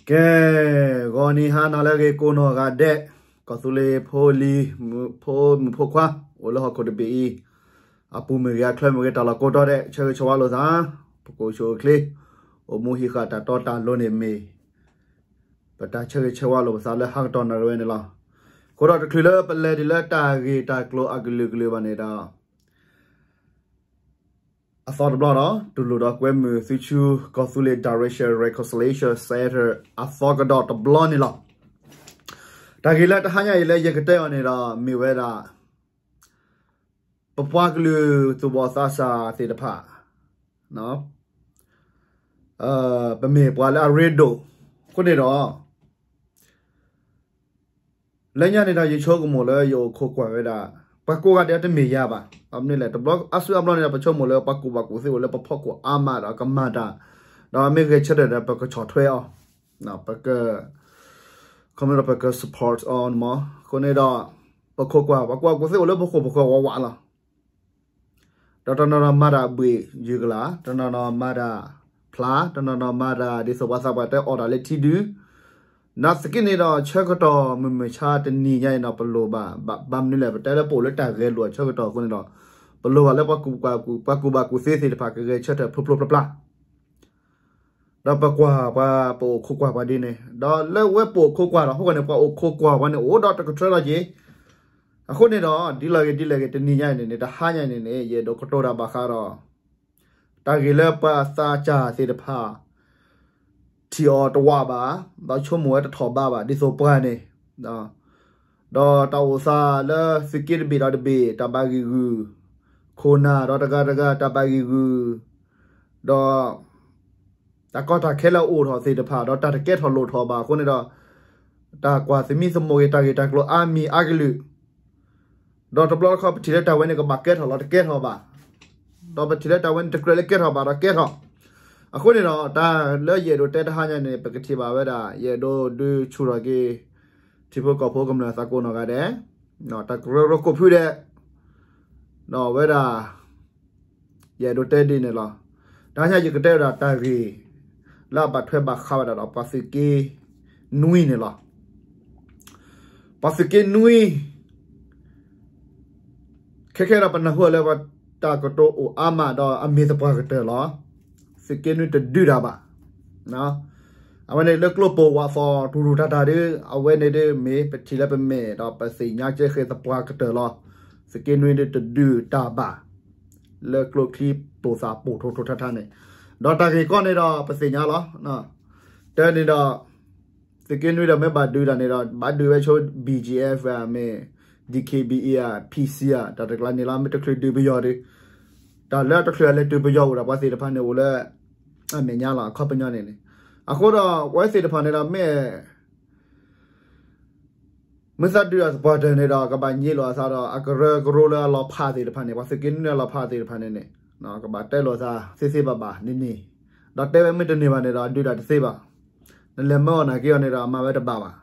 ကဲ, ဂီၤနံၤဟါနၤလၢအဂ့ၤကိးနီၢ်ဂၤဒဲး, ကီၢ်သူလ့ၤဖိလံၤ, ဖိမုၣ်ဖိခွါ, အိၣ်လၢဟီၣ်ခိၣ်တဘ့ၣ်အံၤ, အပူၤမ့ၢ်ဂ့ၤ အချၢမ့ၢ်ဂ့ၤ တၢ်လီၢ်ကိးတီၤဒဲး ဆၢဂ့ၤဆၢဝါလိာ်သး, ပကအိၣ်ဆူၣ်အိၣ်ချ့, အိၣ်မူဟံးဃာ်တၢ်တီတၢ်လိၤန့ၣ်မ့ၢ် ပတၢ်ဆၢဂ့ၤဆၢဝါလိာ်ပသးလၢဟါကတီၢ်နၣ်ရံၣ်ဝဲန့ၣ်လီၤ. အဃိဒီးတချုးလၢပလဲၤဒံးလၢတၢ်ဂ့ၢ်တၢ်ကျိၤအကလုာ်ကလုာ်ဘၣ်န့ၣ်ဒီး အသီတဘျီဒီး တူၢ်လိာ်ဒီးကွဲမုာ်သုဆူ ကီၢ်သူလ့ၤ Direction Reconciliation Center အသီကဒီးတဘျီန့ၣ်လီၤ. တၢ်ဂ့ၢ်လၢတဟါညါအံၤလၢယကတဲအီၤန့ၣ်ဒီး မ့ၢ်ဝဲဒၣ် ပပှၤကလုာ်သူၣ်ဘီၣ်သးစၢ်သ့ၣ်တဖၣ် ပမ့ၢ်ပှၤလၢအရ့ဒိၣ်, အဃိန့ၣ်ဒီး လၢညါန့ၣ်ဒီးယဆိကမိၣ်လၢယအိၣ်ခိးကွၢ်ဝဲဒၣ် ပှၤကိးဂၤဒဲးတမ့ၢ်ယၤဘၣ်. ဘၣ်မနုၤလဲၣ် တဘျီအါစုအါဘျီန့ၣ်ဒီး ပဆိကမိၣ်လၢပှၤကူၣ်ဘၣ်ကူၣ်သ့အိၣ်လၢပဖီခိၣ်အါမးဒီးကမၤတၢ်, ဒီးမ့ၢ်ဂဲၤဆၢထၢၣ်ဒီး ပကဆီၣ်ထွဲအီၤ, ပက ခီမ့ၢ်ဒီးပက support အီၤမး. အဃိန့ၣ်ဒီး ပခိးကွၢ် ပှၤကူၣ်ဘၣ်ကူၣ်သ့အိၣ်လၢပခိၣ်ပဃၢၤဝးဝးလီၤ. ဒီးတနီၤနီၤမၤတၢ်ဘှ့ၣ်ယုၢ်ကလာ်, တနီၤနီၤမၤတၢ်ဖျါ, တနီၤနီၤမၤတၢ်ဒ်သိးပှၤသးပှၢ်တဲအီၣ်တၢ်လၢထံဒု, နာ်သက့န့ၣ်ဒီး ဆၢကတီၢ်မုၢ်မဆါတနံၤညါအံၤဒီး ပလိၣ်ဘၣ်, ဘၣ်မနုၤလဲၣ် ပတဲလၢပအိၣ်လၢတၢ်ဂဲၤလိာ်အဆၢကတီၢ်အဃိန့ၣ်ဒီး ပလိၣ်ဘၣ်လၢ ပှၤကူၣ်ဘၣ်ကူၣ်သ့သ့ၣ်တဖၣ်ကဂဲၤဆၢထၢၣ်ဖျိဖျိဖျါဖျါ ဒီးပကွၢ်ပှၤ ပအိၣ်ခိးကွၢ်ပှၤဒ်န့ၣ်, ဒီးလၢဝဲပအိၣ်ခိးကွၢ်ဒီး ဟီၣ်ခိၣ်န့ၣ် ပှၤအိၣ်ခိးကွၢ်ပှၤန့ၣ် အိၣ်ဒီးတကထြၢလီၤက့ၤ. အဃိန့ၣ်ဒီး ဒ်လဲၣ်ဂ့ၤဒ်လဲၣ်ဂ့ၤ တနံၤညါအံၤန့ၣ်န့ၣ် တဟါညါအံၤန့ၣ်န့ၣ် ယအဲၣ်ဒိးကတိၤတၢ်ဘၣ်ဃးဒီး တၢ်ဂ့ၢ်လၢပှၤသးစၢ်သ့ၣ်တဖၣ် ထံၣ်အီၤတဝးဘၣ်, ဒီးဆိကမိၣ်ဝဲတထီၣ်ဘးဘၣ် ဒ်သိးပှၤန့ၣ် ဒီးတၢ်အိၣ်သးလၢသုးက့တဘ့ၣ်ဒီးတဘ့ၣ် တၢ်ဘၣ်ဂံာ်ဂုာ်, ခိၣ်နၢ်ဒီးတဂၤတဂၤ တၢ်ဘၣ်ဂံာ်ဂုာ်, ဒီး တၢ်ကီတၢ်ခဲလၢအအိၣ်ထီၣ်သ့ၣ်တဖၣ် ဒီးတၢ်တကဲထီၣ်လိၣ်ထီၣ်ဘၣ်အဃိန့ၣ်ဒီး တၢ်ကွၢ်သမံသမိးဂ့ၤ တၢ်ဂ့ၢ်တၢ်ကျိၤအါမံၤအါကလုာ်, ဒီးတဘျီတခီၣ် ပထံၣ်လၢတၢ်ဝဲန့ၣ် ကဘၣ်ကဲထီၣ်လီၤ တကဲထီၣ်ဘၣ်, ဒီးပထံၣ်လၢတၢ်ဝဲန့ၣ် တကြၢးလၢကဲထီၣ်ဘၣ်ဒီးကဲထီၣ်. အဃိန့ၣ်ဒီး တၢ်လၢယအဲၣ်ဒိးတဲတဟါညါန့ၣ် ပကထံၣ်ဘၣ်ဝဲဒၣ် ယအဲၣ်ဒိးဒုးဆူၣ်ထီၣ်က့ၤ ထံဖိကီၢ်ဖိကမျၢၢ်သးကိးနီၢ်ဂၤဒဲး, တၢ်ကရၢကရိကိးဖုဒဲး ဒီးဝဲဒၣ် ယအဲၣ်ဒိးတဲဒ်န့ၣ်လီၤ. တဟါညါယကတဲဝဲဒၣ်တၢ်ဂ့ၢ် လၢအဘၣ်ထွဲဘၣ်ဃးဝဲဒၣ်ဒီး ပှၤသုးက့နွံန့ၣ်လီၤ. ပှၤသုးက့နွံ ခဲခဲဒီးပနၢ်ဟူလၢပှၤတၢ်ကတိၤအိၣ်အါမး ဒီးအမ့ၢ်သပှၢ်ကတၢၢ်လီၤ. သုးက့နွံတဒုးတၢ်ဘၣ်. အဝဲန့ၣ်လၢကျိပိာ်ဝးသီ တူၢ်တူၢ်တၢ်တၢ်ဒီး အဝဲန့ၣ်ဒီးမ့ၢ်ပထံၣ်လၢပမဲာ် ဒီးပသ့ၣ်ညါကဲဃဲၤသပှၢ်ကတၢၢ်လီၤ. သုးက့နွံဒီးတဒုးတၢ်ဘၣ် လၢကျိချံပိာ်သၣ်ပိာ်ထီထီထါထါန့ၣ်, ဒီးတၢ်ဂ့ၢ်ကီန့ၣ်ဒီး ပသ့ၣ်ညါလီၤ. တၢ်န့ၣ်ဒီး သုးက့နွံဒီးမ့ၢ်ဘၣ်ဒုးတၢ်န့ၣ်ဒီး ဘၣ်ဒုးဝဲဆိ ဘီၣ်ကၠံၣ်အ့ၣ်အ့ၣ် မ့ၢ် ဒံၣ်ခ့ၣ်ဘံၣ်အ့ၣ်အ့ၣ် ဖံၣ်စံၣ်အ့ၣ် တၢ်တကျါန့ၣ်လီၤ. မ့ၢ်တချုးဒုးပယီၤဒီး တၢ်လၢတချုးအလဲၤတုၤပယီၤအိၣ်ဒီး ပှၤသ့ၣ်တဖၣ်န့ၣ်အိၣ်လၢ အမဲာ်ညါလီၤ အခီပညီန့ၣ်န့ၣ်. အဃိဒီး ပဝဲသ့ၣ်တဖၣ်န့ၣ်ဒီးမ့ၢ် မ့ၢ်သးဒုးအသပှၢ်တၢၢ်န့ၣ်ဒီး ကဘၣ်ညံးလိာ်အသးဒီး အကရၢကရိလၢအလီၤဖးသ့ၣ်တဖၣ်န့ၣ် ပှၤသုးက့နွံလၢအလီၤဖးသ့ၣ်တဖၣ်န့ၣ်န့ၣ် ကဘၣ်တဲလိာ်သးသ့သ့ဘၣ်ဘၣ်န့ၣ်န့ၣ်, ဒီးတဲဝဲမ့ၢ်တန့ၢ်ဘၣ်န့ၣ်ဒီး အဒုးတၢ်တသ့ဘၣ်. နလဲၤမၢအီၤနာ်က့အီၤန့ၣ်ဒီး အမၤဝဲတဘၣ်ဘၣ်,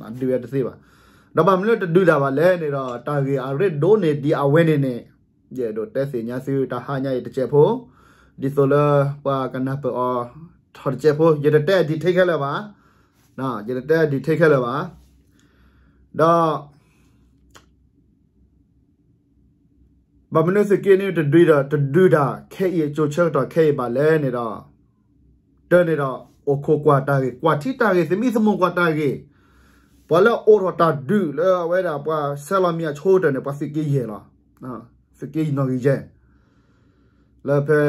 အဒုးဝဲတသ့ဘၣ်. ဒီးဘၣ်မနုၤတဒုးတၢ်ဘၣ်လဲၣ်န့ၣ်ဒီး တၢ်ဂ့ၢ်အရ့ဒိၣ်န့ၣ်ဒ်အဝဲန့ၣ်န့ၣ် ယအဲၣ်ဒိးတဲသ့ၣ်ညါသုတဟါညါအံၤတစဲးဖိ, ဒ်သိးလၢပှၤကနၢ်ပၢၢ်အီၤထီၣ်တစဲးဖိ, ယတတဲအ detail ခဲလၢာ်ဘၣ်, ယတတဲအ detail ခဲလၢာ်ဘၣ်. ဒီး ဘၣ်မနုၤသုးက့နွံတဒုးဒီး တဒုးတၢ်ခဲအံၤအကၠိဆၢကတီၢ်ခဲအံၤဘၣ်လဲၣ်န့ၣ်ဒီး, တၢ်န့ၣ်ဒီး အိၣ်ခိးကွၢ်တၢ်ဂ့ၢ် ကွၢ်ထံတၢ်ဂ့ၢ် သမံသမိးကွၢ်တၢ်ဂ့ၢ်, ပှၤလၢအအိးထီၣ်တၢ်ဒုးလၢအဝဲဒၣ်ပှၤဆဲးလီၤမံၤအဆိကတၢၢ်န့ၣ် ပှၤသုးက့ယဲၢ်လီၤ. သုးက့နီၣ်ဂံၢ်ယဲၢ် လၢဖဲ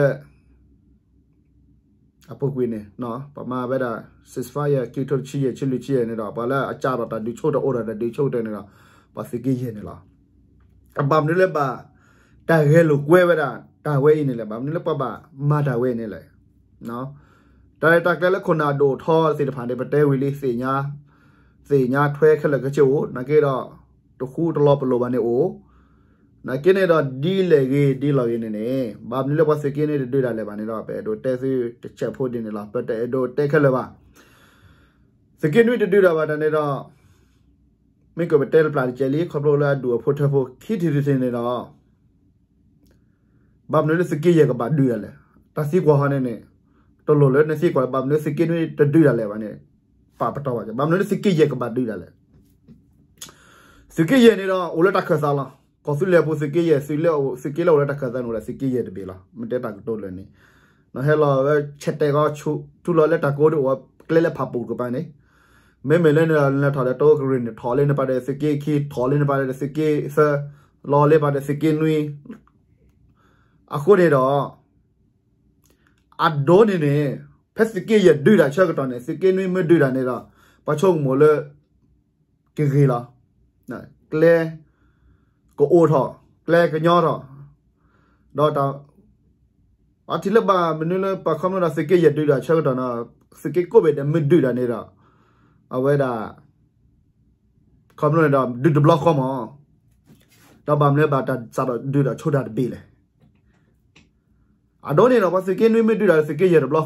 အပူၤကွံာ်န့ၣ် ပမၤဝဲဒၣ် ceasefire ခံကထိတဆံယဲၢ် ဆံလွံၢ်ဆံယဲၢ်န့ၣ်ဒီး ပှၤလၢအကးထီၣ်တၢ်ဒုးဆိကတၢၢ် အိးထီၣ်တၢ်ဒုးဆိကတၢၢ်န့ၣ်ဒီး ပှၤသုးက့ယဲၢ်န့ၣ်လီၤ. ဘၣ်မနုၤလၢဘၣ် တၢ်ဂဲၤလိာ်ကွဲဝဲဒၣ် တၢ်ဝဲအံၤန့ၣ်လဲၣ်, ဘၣ်မနုၤလၢပှၤဘၣ်မၤတၢ်ဝဲအံၤန့ၣ်လဲၣ်. တၢ်ရဲၣ်တၢ်ကျဲၤလၢခိၣ်နၢ်ဒိၣ်ထီသ့ၣ်တဖၣ်န့ၣ် ပတဲဝံၤလံ သ့ၣ်ညါ သ့ၣ်ညါထွဲခဲလၢာ်ခဲဆ့အိၣ်, နာ်က့ဒီး တဃူတလီၤပလိာ်ဘၣ်န့ၣ်အိၣ်, နာ်က့န့ၣ်ဒီး ဒ်လဲၣ်ဂ့ၤဒ်လဲၣ်ဂ့ၤန့ၣ်န့ၣ် ဘၣ်မနုၤလၢပှၤသုးက့နွံတဒုးတၢ်လဲၣ်ဘၣ်န့ၣ်ဒီး ပအဲၣ်ဒိးတဲသုတစဲးဖိဒ်န့ၣ်လီၤ. ပတအဲၣ်ဒိးတဲခဲလၢာ်ဘၣ်. သုးက့နွံတဒုးတၢ်ဘၣ်တၢ်န့ၣ်ဒီး မ့ၢ်ကပတဲတပျၢ်တကဲးလံ ခီဖျိလၢအဒူၣ်အဖိထၢဖိခံထံၣ်တထံၣ်န့ၣ်ဒီး ဘၣ်မနုၤလၢသုးက့ယဲၢ်ကဘၣ်ဒုးတၢ်လဲၣ်. တၢ်သံကွၢ်ဟီန့ၣ်န့ၣ် တလိၣ်လၢနသံကွၢ် ဘၣ်မနုၤသုးက့နွံတဒုးတၢ်လဲၣ်ဘၣ်န့ၣ်, ပာ်ပတီၢ်ဘၣ်, ဘၣ်မနုၤလၢသုးက့ယဲၢ်ကဘၣ်ဒုးဒၣ်လဲာ်. သုးက့ယဲၢ်န့ၣ်ဒီး အိၣ်လၢတၢ်ခၢၣ်သးလီၤ. ကီၢ်သူလ့ၤပူၤသုးက့ယဲၢ်, သုးက့လၢအိၣ်လၢတၢ်ခၢၣ်သးန့ၣ်အိၣ်ဒၣ်သုးက့ယဲၢ်တဘ့ၣ်လီၤ. မ့ၢ်တဲတၢ်ကတိၤလၢာ်န့ၣ်, နဟဲလီၤဝဲဆဲးတဲာ်ကီး ထူလီၤလၢတၢ်ကိးဒ်အိၣ်ကျဲလၢဖးပူၤတကပၤန့ၣ်, မ့မ့ၢ်လၢန့ၣ်ဒီး လဲၤထီၣ်ဒီးတၢ်ကရံၣ်န့ၣ် ထီၣ်လၢန့ၣ်ပၤဒီးသုးက့ခံ, ထီၣ်လၢန့ၣ်ပၤဒီးသုးက့သၢ, လီၤလၢပၤဒီးသုးက့နွံ. အဃိန့ၣ်ဒီး အဒိန့ၣ်န့ၣ် ဖဲသုးက့ယဲၢ်ဒုးတၢ်ဆၢကတီၢ်န့ၣ် သုးက့နွံမ့ၢ်ဒုးတၢ်န့ၣ်ဒီး ပှၤဆိကမိၣ်လၢ ကဂ့ၤလီၤ. ကျဲကအိၣ်ထီၣ်, ကျဲကညီထီၣ်, ဒီးတၢ် အထံၣ်လၢဘၣ်မနုၤလၢပှၤခီဖျိဒီးသုးက့ယဲၢ်ဒုးတၢ်ဆၢကတီၢ်န့ၣ် သုးက့ကိးဘ့ၣ်ဒီးမ့ၢ်ဒုးတၢ်န့ၣ်ဒီး အဝဲဒၣ် ခီဖျိန့ၣ်ဒီး ဒုးတဘျီဃီမး, ဒီးဘၣ်မနုၤဘၣ်တၢ်စးထီၣ်ဒုးတၢ်ဆိတၢ်တဘ့ၣ်လဲၣ်. အဒိန့ၣ်ဒီး ပှၤသုးက့နွံမ့ၢ်ဒုးတၢ်သုးက့ယဲၢ်တဘျီ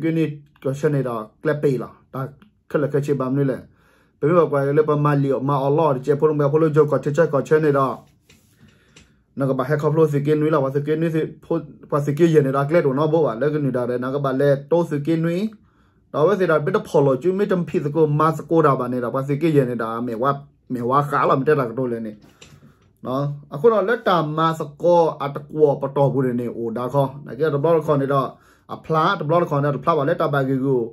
ဃီန့ၣ်ဒီး သုးက့နွံကီၢ်ဆၢန့ၣ်ဒီး ကျဲပ့ၤလီၤ. တၢ်ခဲလၢာ်ခဲဆ့ဘၣ်မနုၤလဲၣ်. ပမ့ၢ်ဘၣ်ကွၢ်လၢပမၤလံာ်မၤအီၣ်လီအီၣ်တစဲးဖိ မ့ၢ်ဖိလၢယိၤကီၢ်ထံဆၢကီၢ်ဆၢန့ၣ်ဒီး နကဘၣ်ဟဲခီဖျိသုးက့နွံလီၤ. ပှၤသုးက့နွံ ပှၤသုးက့ယဲၢ်န့ၣ်ဒီး အကျဲတအိၣ်နီတဘိဘၣ် လၢကနုာ်တၢ်ဒီး နကဘၣ်လဲၤတိသုးက့နွံ, ဒီးအဝဲသ့ၣ်ဒီး မ့ၢ်တဖီၣ်လိာ်စု မ့ၢ်တဖံးသကိးမၤသကိးတၢ်ဘၣ်န့ၣ်ဒီး ပှၤသုးက့ယဲၢ်န့ၣ်ဒီး မဲာ်ဝါဃးလီၤ မ့ၢ်တဲတၢ်ကတိၤလဲၣ်န့ၣ်. အဃိဒီးလၢတၢ်မၤသကိးအတကွီၢ်ပတီၢ်ပူၤန့ၣ်န့ၣ် အိၣ်ဒၣ်ခီ, နာ်က့တဘျီတခီၣ်န့ၣ်ဒီး အဖျါ, တဘျီတခီၣ်န့ၣ် တဖျါဘၣ်လၢတၢ်ဘၣ်ဂ့ၢ်ဂီၢ်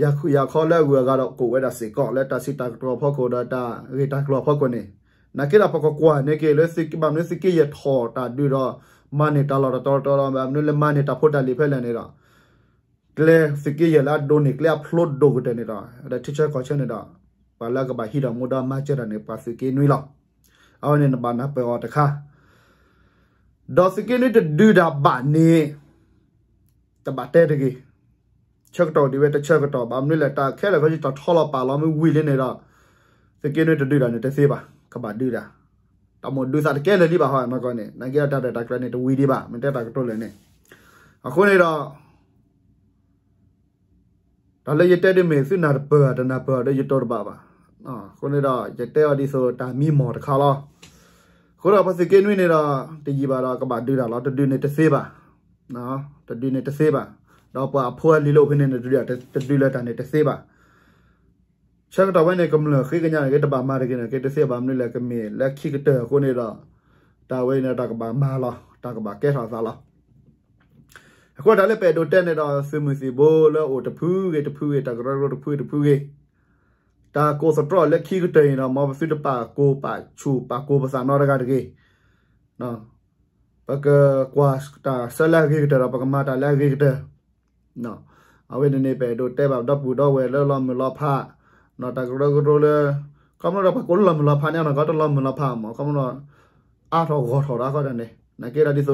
ယၤခူယၤခီလၢအဂုၤအဂၤဒီး ကအိၣ်ဝဲဒၣ်စ့ၢ်ကီး လၢတၢ်စံးတၢ်ကတိၤအဖီခိၣ်ဒီးတၢ်ဂ့ၢ်တၢ်ကျိၤအဖီခိၣ်န့ၣ်, နာ်က့ဒီးပကကွၢ်န့ၢ်က့ၤလၢ ဘၣ်မနုၤသုးက့ယဲၢ်ထီၣ်တၢ်ဒုးဒီး မၤန့ၢ်တၢ်လီၢ်တတီၤတီၤဒီး ဘၣ်မနုၤလၢမၤန့ၢ်တၢ်ဖိတၢ်လံၤဖဲလဲၣ်န့ၣ်ဒီး ကျဲသုးက့ယဲၢ်လၢအဒိန့ၣ် ကျဲအဖျိဒိၣ်ကတၢၢ်န့ၣ်ဒီး ဒီးထံဆၢကီၢ်ဆၢန့ၣ်ဒီး ပှၤလၢကဘၣ်ဟံးဒီးမူဒါမၤစၢၤတၢ်န့ၣ် ပှၤသုးက့နွံလီၤ. အဝဲန့ၣ်နဘၣ်နၢ်ပၢၢ်အီၤတခါ ဒီးသုးက့နွံတဒုးတၢ်ဘၣ်န့ၣ် တဘၣ်တဲတဂ့ၤ. ဆၢကတီၢ်ဒ်ဝဲတဆၢကတီၢ် ဘၣ်မနုၤလဲၣ် တၢ်ခဲလၢာ်ခဲဆ့တၢ်ထီလီၤပာ်လီၤမ့ၢ်ဝံၤလံန့ၣ်ဒီး သုးက့နွံတဒုးတၢ်န့ၣ်တသ့ဘၣ်, ကဘၣ်ဒုးတၢ်, တၢ်မိၣ်ဒုးသးတကဲလၢာ်လံဘၣ်ဟီနီၢ်ကီၢ်န့ၣ် နာ်က့ဒီးတၢ်ရဲၣ်တၢ်ကျဲၤန့ၣ်တဝံၤဒံးဘၣ် မ့ၢ်တဲတၢ်ကတိၤလဲၣ်န့ၣ်. အဃိန့ၣ်ဒီး တၢ်လၢယတဲဒ်မ့ၢ်သုနၢ်တပၢၢ်တနၢ်ပၢၢ်ဒီးယတိၤတဘၣ်ဘၣ်. အဃိန့ၣ်ဒီး ယတဲအီၤဒ်သိးတၢ်မံမီၢ်တခါလီၤ. အဃိဒီးပှၤသုးက့နွံန့ၣ်ဒီး တယံာ်ဘၣ်ဒီးကဘၣ်ဒုးတၢ်လီၤ, တဒုးန့ၣ်တသ့ဘၣ်, တဒုးန့ၣ်တသ့ဘၣ်. ဒီးပှၤအဖိအလံၤလၢအိၣ်ဖဲန့ၣ်န့ၣ် တဒုးလၢတၢ်န့ၣ်တသ့ဘၣ်. ဆၢကတီၢ်ဝဲန့ၣ် ကမျၢၢ်ဃ့ကညးန့ၣ်က့ တဘၣ်မၤတဂ့ၤန့ၣ်က့ တသ့ဘၣ်မနုၤလဲၣ် ကမ့ၢ်လၢခံကတၢၢ်အဃိန့ၣ်ဒီး တၢ်ဝဲန့ၣ်တၢ်ကဘၣ်မၤလီၤ, တၢ်ကဘၣ်ကဲထီၣ်သးလီၤ. အဃိတၢ်လၢပအဲၣ်ဒိးတဲန့ၣ်ဒီး သုးမုၢ်သံၣ်ဘိလၢအိၣ်တဖုဂ့ၤတဖုဂ့ၤ တၢ်ကရၢကရိတဖုဂ့ၤတဖုဂ့ၤ, တၢ်ကိးသတြီလၢခံကတၢၢ်န့ၣ်ဒီး မ်ပသုတပာ်ကိးပာ်ဆူၣ်ပာ်ကိးပသးနီတဂၤတဂ့ၤ. ပကကွၢ်တၢ်ဆၢလၢအဂ့ၤကတၢၢ်ဒီး ပကမၤတၢ်လၢအဂ့ၤကတၢၢ်. အဝဲန့ၣ်န့ၣ် ပအဲၣ်ဒိးတဲဘၣ်ဒီပုၢ်ဒီဝဲၢ်လၢလီၤမုၢ်လီၤဖး, တၢ်ကရၢကရိလၢ ခီဖျိဒီးပှၤကိးလၢလီၤမုၢ်လီၤဖးန့ၣ် အနီၢ်ကီၢ်တလီၤမုၢ်လီၤဖးမး ခီဖျိဒီး အါထီၣ်ဂီၢ်ထီၣ်ဒီးအဃိဒၣ်န့ၣ် နာ်က့ဒီးဒ်သိးလၢ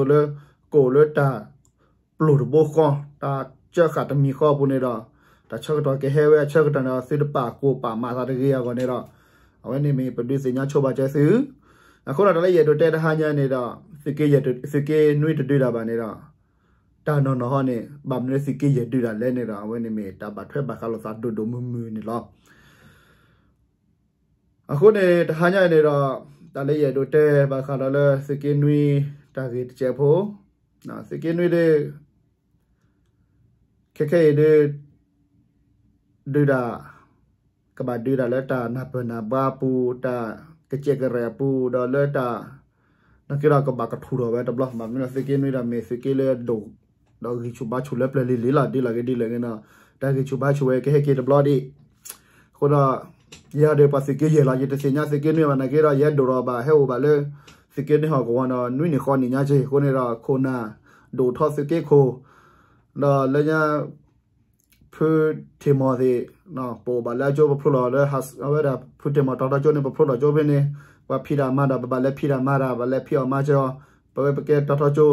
ကအိၣ်လၢတၢ်ပျိၢ်တဘိဃီ တၢ်စၢဃာ်တမံၤဃီအပူၤန့ၣ်ဒီး တၢ်ဆၢကတီၢ်ကဟဲဝဲအဆၢကတီၢ်န့ၣ်ဒီး သုတပာ်ကိးပာ်မၤသးတဂ့ၤအဂီၢ်န့ၣ်ဒီး အဝဲန့ၣ်မ့ၢ်ပဒုးသ့ၣ်ညါဆိဘၣ်စၢၤသု အဃိဒီးတၢ်လၢယအဲၣ်ဒိးတဲတဟါညါန့ၣ်ဒီး သုးက့နွံတဒုးတၢ်ဘၣ်န့ၣ်ဒီး တၢ်နီၢ်နီၢ်ဟီန့ၣ် ဘၣ်မနုၤသုးက့ယဲၢ်ဒုးတၢ်လဲၣ်န့ၣ်ဒီး အဝဲန့ၣ်မ့ၢ်တၢ်ဘၣ်ထွဲဘၣ်ဃးလိာ်သးဒိၣ်ဒိၣ်မုၢ်မုၢ်န့ၣ်လီၤ. အဃိန့ၣ် တဟါညါအံၤန့ၣ်ဒီး တၢ်လၢယအဲၣ်ဒိးတဲဘၣ်ဃးဒီးလၢသုးက့နွံတၢ်ဂ့ၢ်တစဲးဖိ, သုးက့နွံဒ် ခဲခဲအံၤဒ် ဒုးတၢ် ကဘၣ်ဒုးတၢ်လၢတၢ်နၢ်ပၢၢ်နၢ်ဘါအပူၤ တၢ်ကစဲးကရဲၣ်အပူၤ ဒီးလၢတၢ် နာ်က့ဒီးကဘၣ်ကထူၣ်ထီၣ်ဝဲတဘျီ ဘၣ်မနုၤလၢသုးက့နွံဒီးမ့ၢ်သုးက့လၢအဒိၣ် ဒီးဂံၢ်ဆူၣ်ဘါဆူၣ်လၢပျၢၤလံၤလံၤလီၤ ဒ်လဲၣ်ဂ့ၤဒ်လဲၣ်ဂ့ၤန့ၣ် တၢ်ဂံၢ်ဆူၣ်ဘါဆူၣ်ဝဲကဟဲက့ၤတဘျီဒံး အဃိဒီး ယၤဒီးပှၤသုးက့ယဲၢ်လီၤ ယတသ့ၣ်ညါသုးက့နွံဘၣ် နာ်က့ဒီး ယဟဲဒိၣ်ထီၣ်ဘၣ် ဟဲအိၣ်ဘၣ်လၢ သုးက့နွံဟီၣ်ကဝီၤန့ၣ် နွံနံၣ်ဃိးနံၣ်ညါက့ၤ အဃိန့ၣ်ဒီး ခိၣ်နၢ် ဒိၣ်ထီၣ်သုးက့ခိၣ် ဒီးလၢညါ ဖုထံၣ်မီၢ်သ့ၣ် ပအိၣ်ဘၣ်လၢအကၠိ ပဖျိလီၤလၢ အဝဲဒၣ် ဖုထံၣ်မီၢ်တီတီကၠိန့ၣ် ပဖျိလီၤကၠိဖဲန့ၣ် ပှၤဖံးတၢ်မၤတၢ် ပဘၣ်လဲၤဖံးတၢ်မၤတၢ် ဘၣ်လဲၤဖံးအီၣ်မၤစၢၤအီၤ ပဝဲပကဲတီတီကၠိ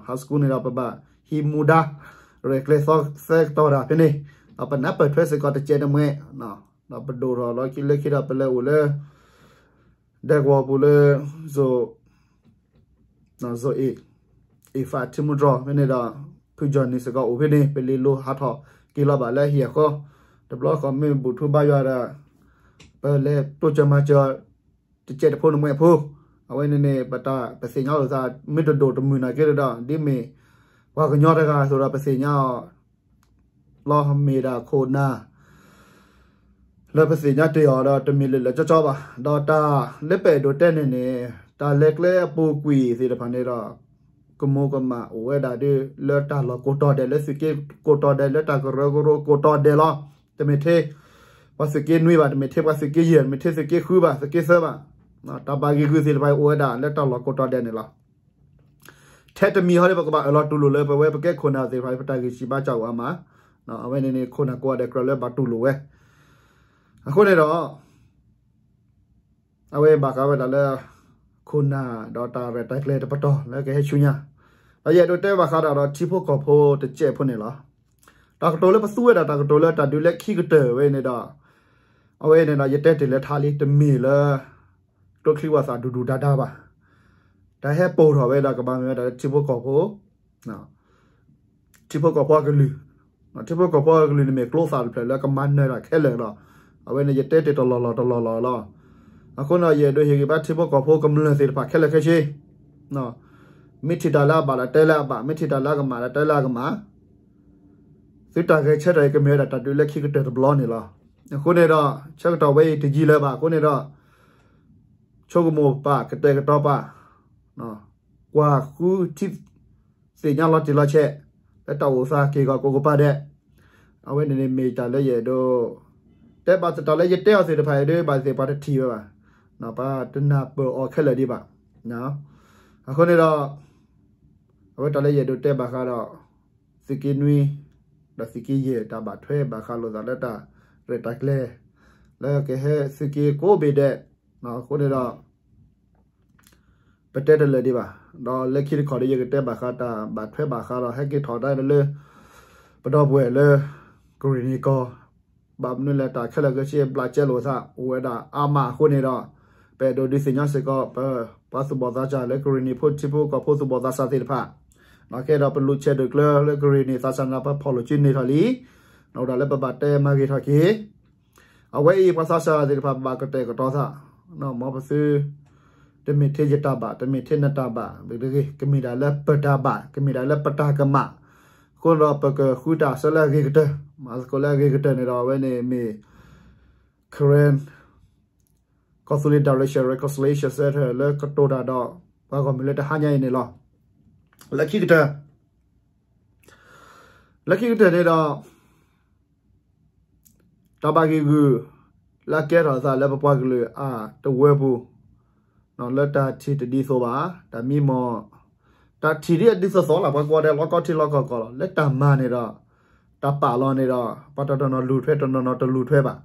high school န့ၣ်ဒီး ပဘၣ်ဟံးမူဒါ ရဲၣ်ကျဲၤသီသၢကတီၢ်တၢ်ဖဲန့ၣ် ဒီးပနၢ်ပၢၢ်ထွဲစ့ၢ်ကီးတစဲးတမှဲ ဒီးပဒိၣ်ထီၣ်လီၤခံလၢခံဒီး ပလဲၤအိၣ်လၢ ဒဲကဝီၤပူၤလၢ ဇိ ဇိအ့ၣ် အ့ၣ်ဖးထံမူတြီၤဖဲန့ၣ်ဒီး ဖုကၠီၣ်နံၣ်စ့ၢ်ကီးအိၣ်ဖဲန့ၣ် ပလံၤလိၤဟးထီၣ်က့ၤလီၤဘၣ်လၢဟံၣ်အဃီ တဘျီဃီမ့ၢ်ဘူၣ်ထူဘါယွၤဒီး ပလဲၤတိစၢၤမၤစၢၤ တစဲးတဖိနမှဲအဖိ အဝဲန့ၣ်န့ၣ် ပတၢ်ပသ့ၣ်ညါလိာ်သး မ့ၢ်တဒိၣ်တမုၢ်နာ်က့ဒီး ဒ်မ့ၢ်ပှၤကညီတဂၤအသိးဒီး ပသ့ၣ်ညါအီၤ လီၤမ့ၢ်ဒၣ်ခိၣ်နၢ် လၢပသ့ၣ်ညါတ့ၢ်အီၤဒီးတမ့ၢ်လၢာ်လၢာ်ကၠီကၠီဘၣ်. ဒီးတၢ်လၢပအဲၣ်ဒိးတဲန့ၣ်န့ၣ် တၢ်လဲၤကျဲအပူၤကွံာ်သ့ၣ်တဖၣ်န့ၣ်ဒီး ကမူကမၣ်အိၣ်ဝဲဒၣ်ဒ်လၢတၢ်လီၢ်ကိးတီၤဒဲး လၢသုးက့ကိးတီၤဒဲး လၢတၢ်ကရၢကရိကိးတီၤဒဲးလီၤ. တမ့ၢ်ထဲပှၤသုးက့နွံဘၣ်, တမ့ၢ်ထဲပှၤသုးက့ယဲၢ်, တမ့ၢ်ထဲသုးက့ဃုဘၣ်, သုးက့သၢဘၣ်. တၢ်ဘၣ်ဂ့ၢ်ဂုာ်သ့ၣ်တဖၣ်အံၤအိၣ်ဝဲဒၣ်လၢတၢ်လီၢ်ကိးတီၤဒဲးန့ၣ်လီၤ. ထဲတမံၤဟီဒီး ပကဘၣ်အၢၣ်လီၤတူၢ်လိာ်လၢပဝဲပကဲခိၣ်နၢ်သ့ၣ်တဖၣ် ပတၢ်ဂံၢ်စၢ်ဘါစၢ်အိၣ်အါမး, အဝဲန့ၣ်န့ၣ် ခိၣ်နၢ်ကိးဂၤဒဲးကြၢးလၢဘၣ်တူၢ်လိာ်ဝဲ. အဃိန့ၣ်ဒီး အဝဲဘၣ်ဃးဝဲဒၣ်လၢ ခိၣ်နၢ်ဒီးတၢ်ရဲၣ်တၢ်ကျဲၤတပတီၢ်လၢကဟဲဆူညါ, ဒီးယအဲၣ်ဒိးတဲဘၣ်ဃးဒီးဒီးထံဖိကီၢ်ဖိတစဲးဖိန့ၣ်လီၤ. တၢ်ကတိၤလၢပသူဝဲဒၣ် တၢ်ကတိၤလၢတၢ်ဒုးလၢခံကတၢၢ်ဝဲန့ၣ်ဒီး အဝဲန့ၣ်ဒီး ယတဲတ့ၢ်လၢထါလံ တမ့ၢ်လၢ ကျိချံဝၣ်သၣ်ဒူၣ်ဒူၣ်ဒါဒါဘၣ်. တၢ်ဟဲပိာ်ထီၣ်ဝဲဒၣ်ကဘၣ်မ့ၢ်ဝဲဒၣ်လၢထံဖိကီၢ်ဖိ ထံဖိကီၢ်ဖိအကလုၢ်, ထံဖိကီၢ်ဖိအကလုၢ်န့ၣ်မ့ၢ်ကျိသၣ်တဖျၢၣ်လၢကမၤနၢၤတၢ်ခဲလၢာ်လီၤ. အဝဲန့ၣ်ယတဲတ့ၢ်တလီၢ်လီၢ်တလီၢ်လီၢ်လီၤ. အဃိန့ၣ် ယအဲၣ်ဒိးဟ့ၣ်ဂံၢ်ဘါထံဖိကီၢ်ဖိကမျၢၢ်သ့ၣ်တဖၣ်ခဲလၢာ်ခဲဆ့, မ့ၢ်ထံၣ်တၢ်လၢအဘၣ်ဒီးတဲလၢအဘၣ်, မ့ၢ်ထံၣ်တၢ်လၢအကမၣ်ဒီးတဲလၢအကမၣ်, သုတၢ်ဂဲၤဆၢထၢၣ်အံၤကမ့ၢ်ဝဲဒၣ်တၢ်ဒုးလၢခံကတၢၢ်တဘျီန့ၣ်လီၤ. အဃိန့ၣ်ဒီး ဆၢကတီၢ်ဝဲအံၤတယံာ်လၢၤဘၣ်အဃိန့ၣ်ဒီး ဆိကမိၣ်ပာ် ကတဲာ်ကတီၤပာ် ကွၢ်ဃုထံၣ်သ့ၣ်ညါလီၤတံၢ်လီၤဆဲး လၢတၢ်အိၣ်သးက့ၢ်ဂီၤကိးကပၤဒဲး, အဝဲန့ၣ်န့ၣ်မ့ၢ်တၢ်လၢယအဲၣ်ဒိး တဲဘၣ်သတးလၢယတဲအီၤသ့ၣ်တဖၣ်အံၤဒီး ဘၣ်သ့ၣ်ပှၤတထံၣ်ဝဲဘၣ်, ပှၤတနၢ်ပၢၢ်အီၤခဲလၢာ်ဒံးဘၣ်. အဃိန့ၣ်ဒီး အဝဲတၢ်လၢယအဲၣ်ဒိးတဲဘၣ်ဃးဒီး သုးက့နွံ ဒီးသုးက့ယဲၢ် တၢ်ဘၣ်ထွဲဘၣ်ဃးလိာ်သးလၢတၢ်ရဲၣ်တၢ်ကျဲၤ လၢကဟဲသုးက့ကိးဘ့ၣ်ဒဲး, အဃိန့ၣ်ဒီး ပတဲတလၢာ်ဒံးဘၣ်. ဒီးလၢခံတခီဒီး ယကတဲဘၣ်ဃးတၢ်ဘၣ်ထွဲဘၣ်ဃးဒီး ဟဲက့ၤထီၣ်ဒၣ်လၢ ပဒီပုၢ်ဝဲၢ်လၢ ကရ့ၣ်နံၤကီၢ်, ဘၣ်မနုၤလဲၣ်တၢ်ခဲလၢာ်ခဲဆ့ဘျးကဲလိာ်သး အိၣ်ဝဲဒၣ်အါမးအဃိန့ၣ်ဒီး ပအဲၣ်ဒိးဒုးသ့ၣ်ညါစ့ၢ်ကီး ပပှၤသူၣ်ဘီၣ်သးစၢ်လၢကရ့ၣ်နံၤဖိထံဖိကီၢ်ဖိသူၣ်ဘီၣ်သးစၢ်သ့ၣ်တဖၣ်, ဒီးကဲဒီးပလူၤဆဲးဒိၣ်ကျၢလၢကရ့ၣ်နံၤသးစၢ်န့ၣ် ပဖီၣ်လိာ်စုန့ၢ်ထီၣ်လံ, အိၣ်ဒၣ်လၢပဘၣ်တဲမၤဂ့ၤထီၣ်က့ၤ အဝဲအံၤပှၤသးစၢ်သ့ၣ်တဖၣ်ဘၣ်ကတဲာ်ကတီၤသး, မ်ပသု တမ့ၢ်ထဲယတၢ်ဘၣ် တမ့ၢ်ထဲနတၢ်ဘၣ်တဂ့ၤ, ကမ့ၢ်ဒၣ်လၢပတၢ်ဘၣ် ကမ့ၢ်ဒၣ်လၢပတၢ်ကမၣ်, အဃိန့ၣ်ဒီးပကဃုတၢ်ဆၢလၢအဂ့ၤကတၢၢ်, မၤသကိးလၢအဂ့ၤကတၢၢ်န့ၣ်ဒီး အဝဲန့ၣ်မ့ၢ် Karen Consolidated Reconciliation Center လၢကတိၤတၢ်ဒီး ပှၤဂီၢ်မုၢ်လၢတဟါညါအံၤန့ၣ်လီၤ. လၢခံကတၢၢ် လၢခံကတၢၢ်န့ၣ်ဒီး တၢ်ဘၣ်ဂ့ၢ်ဂုာ် လၢအကဲထီၣ်အသးလၢပပှၤကလုာ်အတဝၢပူၤ လၢတၢ်ထံၣ်တဒ်သိးဘၣ်, တၢ်မံမီၢ် တၢ်ထံၣ်ဒ်အဒ်သိးသိးလီၤ, ပှၤကိးဂၤဒဲးလီၢ်ကီၢ်ထံလီၢ်ကီၢ်ကီၢ်လီၤ, လၢတၢ်မၤန့ၣ်ဒီး တၢ်ပာ်လီၤန့ၣ်ဒီး ပှၤတနီၤနီၤလူၤထွဲ တနီၤနီၤတလူၤထွဲဘၣ်.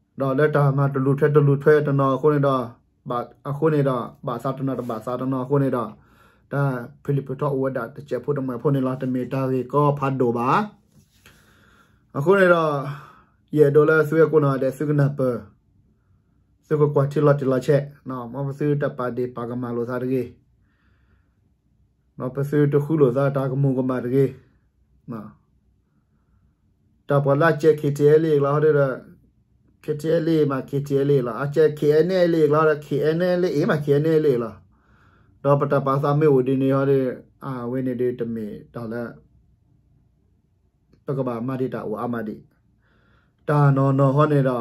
ဒီးလၢတၢ်မၤတလူၤထွဲတလူၤထွဲတနီၤအဃိန့ၣ်ဒီး အဃိန့ၣ်ဒီး ဘၣ်သးတနီၤတဘၣ်သးတနီၤအဃိန့ၣ်ဒီး တၢ်ဖံးလံာ်ဖုးထီအိၣ်ဝဲဒၣ်တစဲးဖိတမှဲးဖိန့ၣ်လီၤ, တမ့ၢ်တၢ်ဂ့ၢ်ကီဖးဒိၣ်ဘၣ်. အဃိန့ၣ်ဒီး ယအဲၣ်ဒိးလၢသုဝဲကိးနီၢ်ဂၤဒဲး သုကနၢ်ပၢၢ်, သုကကွၢ်ထံလီၤတံၢ်လီၤဆဲး, မ်ပသုတပာ်ဒ့ၣ်ပာ်ကမၣ်လိာ်သးတဂ့ၤ, ပသုတဃုလိာ်သးတၢ်ကမူၤကမၣ်တဂ့ၤ. တၢ်ပှၤလၢအကဲ K T L A အကျါဟီဒီး K T L A မး K T L A လီၤ, အကဲ K N L A အကျါဒီး K N L A မး K N L A လီၤ. ဒီးပတၢ်ပာ်သးမ့ၢ်အိၣ်ဒ်န့ၣ်ဟီဒီး အဝဲန့ၣ်ဒီးတမ့ၢ်တၢ်လၢ ပကဘၣ်မၤဒံးတၢ်အိၣ်အါမးဒံး. တၢ်နီၢ်နီၢ်ဟီန့ၣ်ဒီး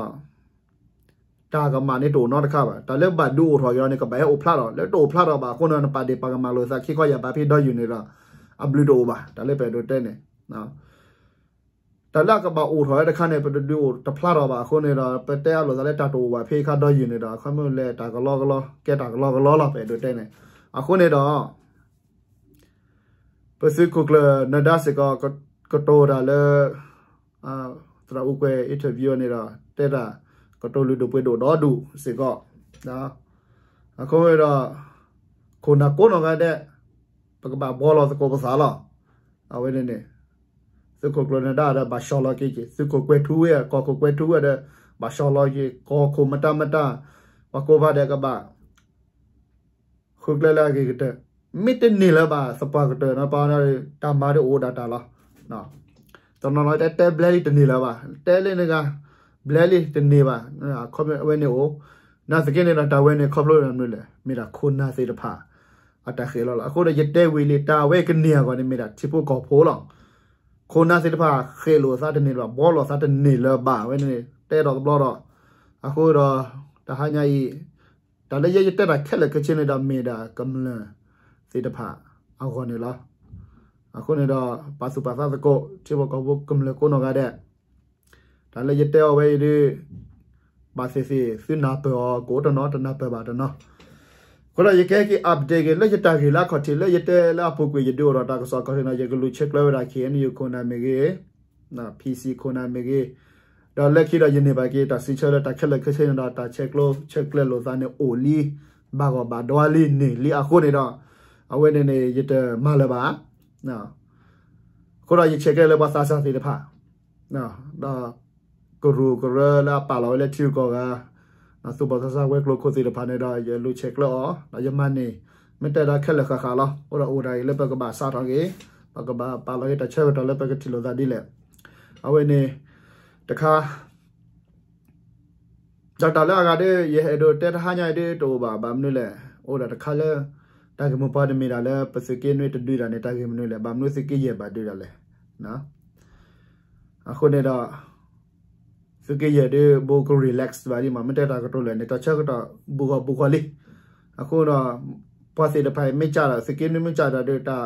တၢ်ကမၣ်န့ၣ်တအိၣ်နီတခါဘၣ်. တၢ်လၢဘၣ်ဒုးအိၣ်ထီၣ်က့ၤအီၤန့ၣ် ကဘၣ်ဟဲအိၣ်ဖျါထီၣ်, လၢတအိၣ်ဖျါထီၣ်ဘၣ်အဃိန့ၣ် နပာ်ဒ့ၣ်ပာ်ကမၣ်လိာ်သးခံခီယၢ်ဘးဖဲဒီယုၢ်န့ၣ်ဒီး အဘျုးတအိၣ်ဘၣ်. တၢ်လၢပအဲၣ်ဒိးတဲန့ၣ် တၢ်လၢအကဘၣ်အိၣ်ထီၣ်ဝဲတခါန့ၣ် ပတဒုးအိၣ်တဖျါထီၣ်ဘၣ်အဃိန့ၣ်ဒီး ပတဲအလိာ်သးလၢတၢ်တအိၣ်ဘၣ်ဖဲခါဒီယုၢ်န့ၣ်ဒီး အခီပညီလဲၤတၢ်ကလီကလီ ကဲတၢ်ကလီကလီလီၤ ပအဲၣ်ဒိးတဲန့ၣ်. အဃိန့ၣ်ဒီး ပသုးခိၣ်ကျၢၢ်နၢၤဒါစ့ၢ်ကီး ကတိၤတၢ်လၢ သရၣ်အူကွဲၤ interview န့ၣ်ဒီး တဲတၢ်ကတိၤလုၢ်ဒိၣ်ပှ့ၤဒိၣ်ဒီဒူၣ်စ့ၢ်ကီး. အဃိဒီး ခိၣ်နၢ်ကိးနီၢ်ဂၤဒဲး ပကဘၣ်ဘှီလီၤသကိးပသးလီၤ. အဝဲန့ၣ်န့ၣ် သုးခိၣ်ကျၢၢ်နၢၤဒါဒီးဘၣ်ဆှီလီၤက့ၤက့ၤ, သုးခိၣ်ကွဲၤထူဝ့ၣ် ကီၢ်ခိၣ်ကွဲၤထူဝ့ၣ်ဒီး ဘၣ်ဆှီလီၤက့ၤ ကီၢ်ခိၣ်မတၤမတၤ ပှၤကိးဂၤဒဲးကဘၣ် ဃုကျဲလၢအဂ့ၤကတၢၢ်, မ့ၢ်တန့ၢ်လၢၤဘၣ်သပှၢ်ကတၢၢ်န့ၣ် ပှၤန့ၣ် တၢ်မၤဒီးအိၣ်ဒၣ်တၢ်လီၤ. တနီၤနီၤတဲတဲဘျဲလံတန့ၢ်လၢၤဘၣ်, တဲလံန့ၣ်ဂ့ၤ ဘျဲလံတန့ၢ်ဘၣ်, အဝဲန့ၣ်အိၣ်, နာ်သက့န့ၣ်ဒီးတၢ်ဝဲန့ၣ်ခီဖျိမနုၤလဲၣ်, မ့ၢ်ဒၣ်ခိၣ်နၢ်သ့ၣ်တဖၣ် အတၢ်ဃ့ၣ်လီၤလီၤ. အဃိဒီးယတဲဝံၤလံ တၢ်ဝဲကန့ၢ်အဂီၢ်န့ၣ် မ့ၢ်ဒၣ်ထံဖိကီၢ်ဖိလီၤ. ခိၣ်နၢ်သ့ၣ်တဖၣ်ဃ့ၣ်လိာ်သးတန့ၢ်လၢၤဘၣ်, ဘှီလိာ်သးတန့ၢ်လၢၤဘၣ်, အဝဲန့ၣ် တဲဒီးတဘျီဒီး, အဃိဒီး တဟါညါအံၤ တၢ်လၢယဲယတဲတၢ်ခဲလၢာ်ခဲဆ့န့ၣ်ဒီး မ့ၢ်ဒၣ်ကမျၢၢ်သ့ၣ်တဖၣ်အဂီၢ်န့ၣ်လီၤ. အဃိန့ၣ်ဒီး ပာ်သူၣ်ပာ်သးသကိး ထံဖိကီၢ်ဖိကမျၢၢ်ကိးနီၢ်ဂၤဒဲး, တၢ်လၢယတဲအီၤဝဲအံၤဒုး ဘၣ်သ့ၣ်သ့ၣ်သုနၢ်ပၢၢ်အီၤ ကအိၣ်တနီၤ တနၢ်ပၢၢ်ဘၣ်တနီၤ. အဃိဒီးယကဟဲက့ၤ update က့ၤလၢယတၢ်ဂ့ၢ်လၢအခီၣ်ထံး လၢယတဲလၢအပူၤကွံာ် ယဒုးအိၣ်ဒီးတၢ်ကစီၣ်အခီၣ်ထံးန့ၣ် ယကလူၤဆဲးကျၢဝဲဒၣ် ခ့ၣ်အဲၣ်ယူၣ် ခိၣ်နၢ်မ့ၢ်ဂ့ၤ, ဖံၣ်စံၣ် ခိၣ်နၢ်မ့ၢ်ဂ့ၤ, ဒီးလၢခံဒီးယန့ၢ်ဘၣ်က့ၤတၢ်စံးဆၢလၢတၢ်ခဲလၢာ်ခဲဆ့န့ၣ်ဒီး တၢ်ဆဲးကျိးဆဲးကျၢလိာ်သးန့ၣ်အိၣ်လံ, ဘၣ်ဂီၢ်ဘၣ်ဒွါလံန့ၣ်လံအဃိန့ၣ်ဒီး အဝဲန့ၣ်န့ၣ် ယတမၤလၢၤဘၣ်. အဃိဒီးယဆဲးကျၢလၢပှၤသးစၢ်သ့ၣ်တဖၣ် ဒီးကရူၢ်ကရၢလၢအပာ်လီၤဝဲလၢထံဂုၤကီၢ်ဂၤ, သူၣ်ဘီၣ်သးစၢ်ဝဲၤကျိၤခိၣ်သ့ၣ်တဖၣ်န့ၣ်ဒီး ယလူၤဆဲးကျၢအီၤ ဒီးယမၤန့ၢ် မ့ၢ်တဲဒီးခဲလၢာ်ဃၣ်ဃၣ်လီၤ. အဃိဒီးအိၣ်ဒၣ်အံၤလၢပကဘၣ်စးထီၣ်က့ၤ, ပကဘၣ်ပာ်လီၤက့ၤတၢ်ဆၢကတီၢ်လၢပကထံၣ်လိာ်သးဒ်လဲၣ်. အဝဲန့ၣ်တခါ ဒီးတၢ်လၢအဂၤဒီး ယအဲၣ်ဒိးတဲတဟါညါအံၤဒုးတအိၣ်ဘၣ်. ဘၣ်မနုၤလဲၣ်, အိၣ်ဒၣ်တခါလၢ တၢ်ဂ့ၢ်မိၢ်ပှၢ်တမ့ၢ်ဒၣ်လၢ ပသုးက့နွံတဒုဒၣ်န့ၣ် တၢ်ဂ့ၢ်မနုၤလဲၣ်, ဘၣ်မနုၤသုးက့ယဲၢ်ဘၣ်ဒုဒၣ်လဲၣ်. အဃိန့ၣ်ဒီး သုးက့ယဲၢ်ဒုး ဘိက relax ဘၣ်ဒ်မး မ့ၢ်တဲတၢ်ကတိၤလဲၣ်န့ၣ် တၢ်ဆၢကတီၢ်ဘူးဂီၢ်ဘူးဂီၢ်လံ. အဃိဒီး ပှၤသ့ၣ်တဖၣ်အံၤမ့ၢ်ကၢ်ဒီး သုးက့နွံမ့ၢ်ကၢ်ဒီးဒုး တၢ်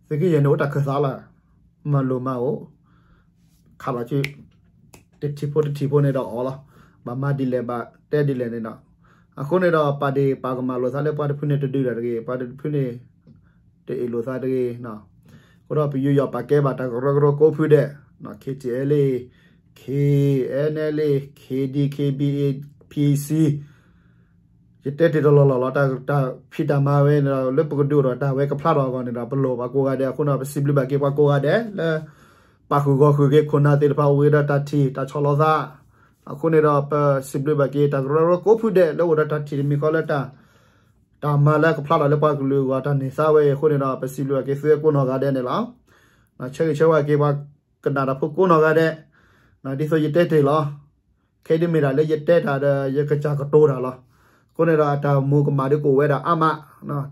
သုးက့ယဲၢ်န့ၣ်အိၣ်တၢ်ခၢၣ်သးလီၤ. မၤလိာ်မၤအိၣ် ခးလီၤစု တထံၣ်ဖိတထံၣ်ဖိန့ၣ်ဒီးအီၤလီၤ. ဘၣ်မၤဒ်လဲၣ်ဘၣ်တဲဒ်လဲၣ်န့ၣ်ဒီး အဃိန့ၣ်ဒီး ပာ်ဒ့ၣ်ပာ်ကမၣ်လိာ်သးလၢပှၤတဖုန့ၣ်တဒုဒၣ်တဂ့ၤ, ပှၤတဖုန့ၣ် တအ့ၣ်လိာ်သးတဂ့ၤ. အဃိဒီးပယူးယီၣ်ပာ်ကဲဘၣ်တၢ်ကရၢကရိကိးဖုဒဲး, KTLA, KNLA, KD, KBA, PC ယတဲတ့ၢ်တလီၢ်လီၢ်လီၤ. တၢ်ဖံးတၢ်မၤဝဲန့ၣ်ဒီး လၢပကဒုးအိၣ်ဒီးတၢ်ဝဲကဖျါထီၣ်အဂီၢ်န့ၣ်ဒီး ပလိၣ်ဘၣ်ကိးဂၤဒဲး. အဃိန့ၣ်ဒီး ပစံးဘျုးဘၣ်က့ၤပှၤကိးဂၤဒဲးလၢ ပာ်ဃုာ်ဂီၤဃုာ်က့ၤခိၣ်နၢ်သ့ၣ်တဖၣ်အိၣ်ဂ့ၤဒီးတၢ်ထံၣ်တၢ်ဆီၣ်လီၤသး. အဃိန့ၣ်ဒီး ပစံးဘျုးဘၣ်က့ၤတၢ်ကရၢကရိကိးဖုဒဲးလၢအိၣ်ဒီးတၢ်ထံၣ်တမံၤဃီလၢတၢ် တၢ်မၤလၢကဖျါထီၣ်လၢပှၤကလုာ်အဂီၢ်တၢ်န့ၢ်သါဝဲအံၤအဃိန့ၣ်ဒီး ပစံးဘျုးဘၣ်က့ၤသုဝဲကိးနီၢ်ဂၤဒဲးန့ၣ်လီၤ. ဆၢဂ့ၤဆၢဝါက့ၤပှၤကနၣ်တၢ်ဖိကိးနီၢ်ဂၤဒဲး, ဒ်သိးယတဲတ့ၢ်လီၤ. ခဲအံၤဒ်မ့ၢ်တၢ်လၢယတဲတၢ်ဒီး ယကစၢ်ကတိၤတၢ်လီၤ. အဃိန့ၣ်ဒီး အတၢ်မူကမၣ်ဒုးကအိၣ်ဝဲဒၣ်အါမး,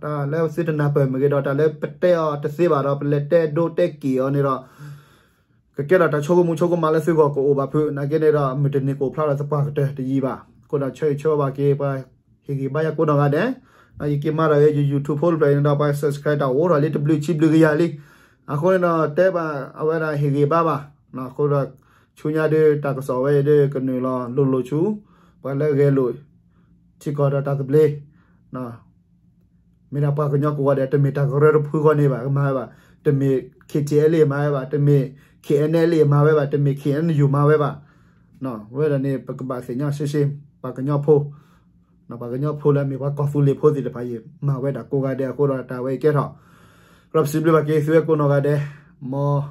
တၢ်လၢသုတနၢ်ပၢၢ်မ့ၢ်ဂ့ၤဒီး တၢ်လၢပတဲအီၤတသ့ဘၣ်ဒီး ပလဲၤတဲဒိတဲက့ၤအီၤန့ၣ်ဒီး ကကဲထီၣ်တၢ်ဆိကမိၣ်ဆိကမးလၢသုဂီၢ်ကအိၣ်ဘၣ်ဖုး, နာ်က့န့ၣ်ဒီး မုၢ်တနံၤကအိၣ်ဖျါထီၣ်သပှၢ်ကတၢၢ်တယံာ်ဘၣ်. အဃိဒီးဆၢဂ့ၤဆၢဝါဘၣ်က့ၤပှၤဟ့ၣ်ဂံၢ်ဘါယၤကိးနီၢ်ဂၤဒဲး, ယက့ၤမၤဒီးယ YouTube ဖိတဖျၢၣ်အံၤန့ၣ်ဒီး ပှၤ subscribe တၢ်အိၣ်ထီၣ်လံတဘျုးခံဘျုးကယၤလံ. အဃိန့ၣ်ဒီး တဲဘၣ်အဝဲဒၣ်ဟ့ၣ်ဂံၢ်ဘါဘၣ်. အဃိဒီး ဆူညါဒုးတၢ်ကစီၣ်ဝဲအံၤဒုးကနုာ်လီၤလိၤလိၤဆူ ပှၤလၢဂဲၤလိာ် ထံကီၢ်ဒီးတၢ်သဘျ့ မ့ၢ်ဒၣ်ပှၤကညီကိးဂၤဒဲး တမ့ၢ်တၢ်ကရၢတဖုဃီန့ၣ်ဘၣ် ကမၤဝဲဘၣ်, တမ့ၢ် KTLA မၤဝဲဘၣ်, တမ့ၢ် KNLA မၤဝဲဘၣ်, တမ့ၢ် KNU မၤဝဲဘၣ်. ဝဲဒၣ်န့ၣ် ပကဘၣ်သ့ၣ်ညါရှဲရှဲ ပှၤကညီဖိ, ပှၤကညီဖိလၢအမ့ၢ်ပှၤကီၢ်သူလ့ၤဖိသ့ၣ်တဖၣ်အံၤ မၤဝဲဒၣ်ကိးဂၤဒဲးအဃိဒီး တၢ်ဝဲအံၤကဲထီၣ် ဒီးပစံးဘျုးဘၣ်က့ၤသုဝဲကိးနီၢ်ဂၤဒဲး, မ်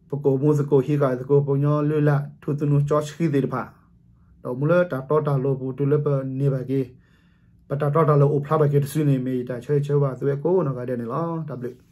ပကအိၣ်မူသကိးဟံးဃာ်သကိး ပှၤကညီလုၢ်လၢ်ထူသနူစီဆှံသ့ၣ်တဖၣ်, ဒီးအိၣ်မူလၢတၢ်တီတၢ်လိၤပူၤတုၤလၢပန့ၢ်ဘၣ်က့ၤ ပတၢ်တီတၢ်လိၤအိၣ်ဖျါဘၣ်က့ၤတစုန့ၣ် မ့ၢ်ယတၢ်ဆၢဂ့ၤဆၢဝါသုဝဲကိးနီၢ်ဂၤဒဲးန့ၣ်လီၤ. တၢ်ဘျုး